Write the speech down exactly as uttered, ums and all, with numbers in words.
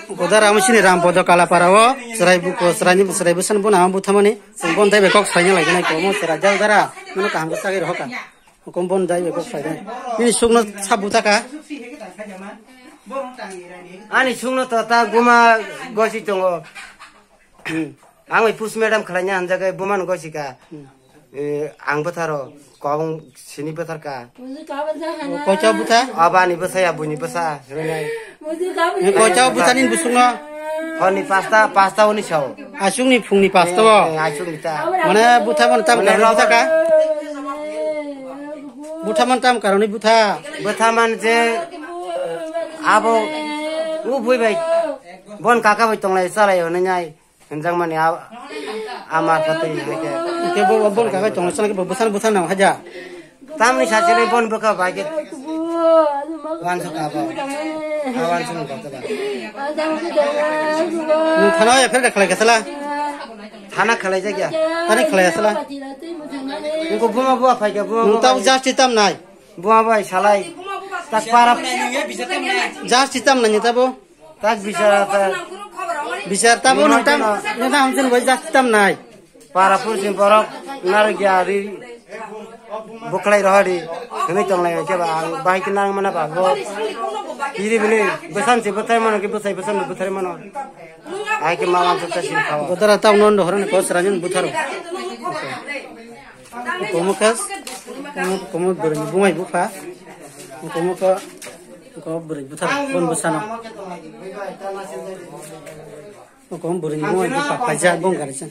Godara amo sini Rampodo Kalapara o chwrai buko chwraini chwrai bwsano bono ama buthamani. Bon dai bai kok saina lai gwnai komo chwrai jal dara. Mano kaham khe sagwi rohor ka. Kom bon dai bai kok saina. Nini sukno sa buta ka. Ani sukno to ta guma gosi tongo. Hmm. Ang bai push madam khlaina hanjagai bumano gosi ka. Hmm. Eh, ang bwtharo kobong sini bwthar ka. Koicha bwtha? Abani bwsa ya buini bwsa, hwnwi nai. Koicha bwtha nini busukno? Honi pasta, pasta honi sao. Asukni phungni pasta o? Eh, asukni ta. Mane bwtha mane tam Mane karoni bwtha ka? Bwtha mane tam karoni bwtha? Bwtha man je abo u bui bai bon kaka bai tonglai chalai hwnwi nai. Hinjakmani a-, ama khatwi hai khe. Hingke bo, bo bon kakai tongna sana khe bo bwsano bwsano nang haja. Tamni sachiri bon bwkha bai khe. Wansa ka ba. A wansa nang kota ba. Nung thana ya pher da khlai ka sala. Thana khlai ja kya? Thana khlai sala. Nungko buma bua phai kya buma. Nung tau justice tam nai. Buma bai salai. Tak para. Justice tam nai tabo. Tak bichar ta. Bichar tabo nung tam, nung tam hamsin bai justice tam nai. Para pursin borok narikya ri bukhlai rohadi. Hwnwi tonglai khe ba ang bahai khe nang mana ba bo. Kiri bini bwsan se bwthai mano khe bwsai bwsan bwthai mano. Ai khe ma wan ta sin khawa. Godara tau non dohorani ko srani butharo. Komo khe, komo, komo bwrwini bumai bupha, komo khe, komo bwrwi buthar, bon bwsano. Komo bwrwini bumai bupha, paijak bon gari chan.